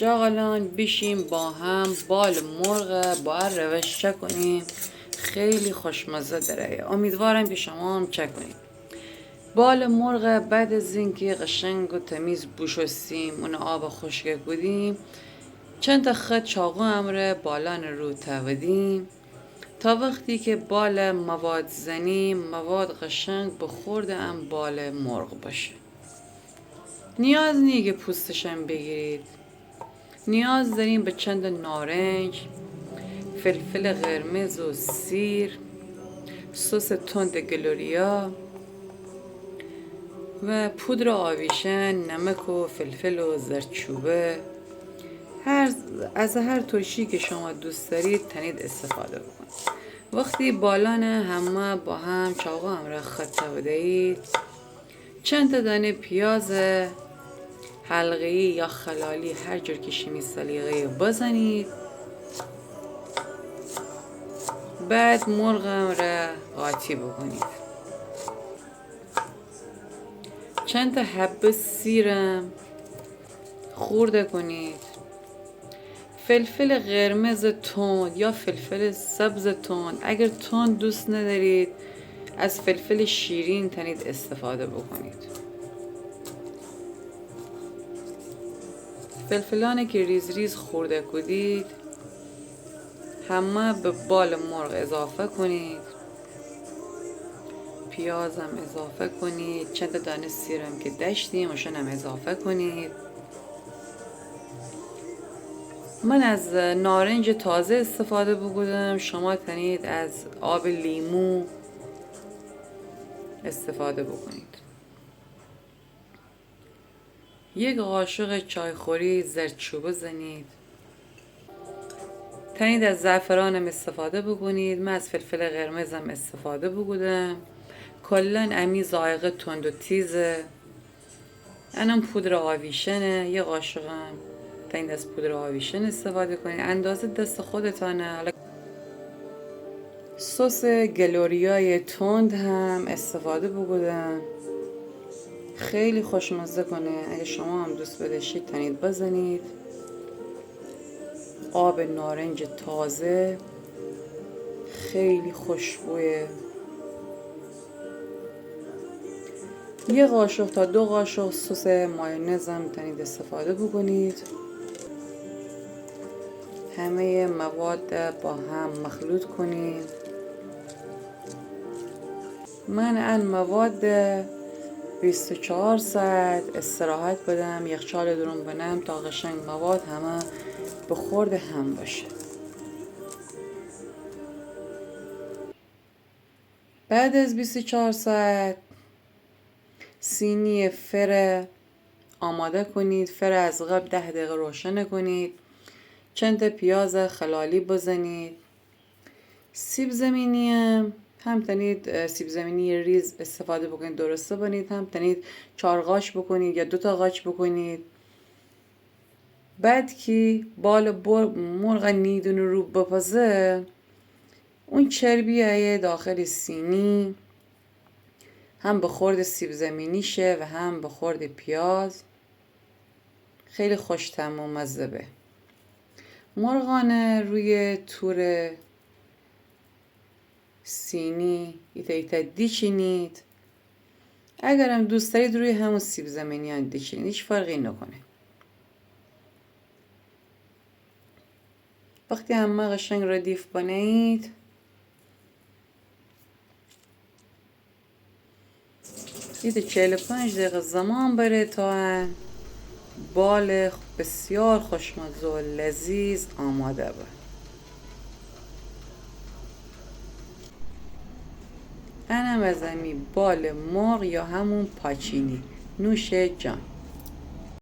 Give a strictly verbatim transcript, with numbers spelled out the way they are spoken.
جاغلان بیشیم با هم بال مرغ با هر روش چکنیم. خیلی خوشمزه دره. امیدوارم که شما هم چکنید. بال مرغ بعد از اینکه قشنگ و تمیز بوشوستیم، اون آب خشک کودیم، چند تا خط چاقو امره بالان رو تودیم. تا وقتی که بال مواد زنیم، مواد قشنگ به خورد ام بال مرغ باشه. نیاز نیه که پوستشم بگیرید. نیاز داریم به چند نارنج، فلفل قرمز و سیر، سس تند گلوریا و پودر آویشن، نمک و فلفل و زردچوبه. هر، از هر ترشی که شما دوست دارید تنید استفاده بکنید. وقتی بالان همه با هم چاقو همراه خط بدهید، چند تا دانه پیاز حلقه‌ای یا خلالی، هر جور که شیمی سلیقه، بزنید. بعد مرغم را قاطی بکنید. چند تا حبه سیرم خورده کنید. فلفل قرمز تند یا فلفل سبز تند، اگر تند دوست ندارید، از فلفل شیرین تنید استفاده بکنید. فلفلانی که ریز ریز خورده کودید، همه به بال مرغ اضافه کنید. پیازم اضافه کنید، چند دانه سیرم که داشتیم، اوشنم اضافه کنید. من از نارنج تازه استفاده بوکودم، شما تنید از آب لیمو استفاده بکنید. یک قاشق چایخوری زردچوبه زنید. تنید از زعفرانم استفاده بکنید، من از فلفل قرمزم استفاده بوکودم. کلاً امی ذائقه تند و تیزه. انم پودر آویشنه، یه قاشقم. تنید از پودر آویشن استفاده کنید، اندازه دست خودتانه. حالا سس گلوریای تند هم استفاده بوکودم، خیلی خوشمزه کنه. اگه شما هم دوست بداشتید تنید بزنید. آب نارنج تازه، خیلی خوشبویه. یه قاشق تا دو قاشق سس مایونزم تنید استفاده بکنید. همهٔ مواد با هم مخلوط کنید. من ان مواد بیست و چهار ساعت استراحت بدم، یخچال درون بنم تا قشنگ مواد همه به خورد هم باشه. بعد از بیست و چهار ساعت سینی فره آماده کنید. فره از قبل ده دقیقه روشن کنید. چند تا پیاز خلالی بزنید. سیب زمینی هم، هم تنید، اه، سیب زمینی ریز استفاده بکنید، درسته بنید، هم تنید چار قاچ بکنید یا دو تا قاچ بکنید. بعد کی بال بر-، مرغ نیدون رو بپزه، اون چربی ایه داخل سینی، هم به خورد سیب زمینی شه و هم به خورد پیاز. خیلی خوش طعم و مزه به. مرغانه روی تور سینی ایتا ایتا دیچینید. اگرم دوست دارید روی همون سیب زمینیان دیچینید، هیچ فرقی نکنه. وقتی همه قشنگ ردیف بنهید، ایتا چهل و پنج دقیقه زمان بره تا ان بال بسیار خوشمزه و لذیذ آماده به. انم از امی بال مرغ یا همون پاچینی. نوش جان.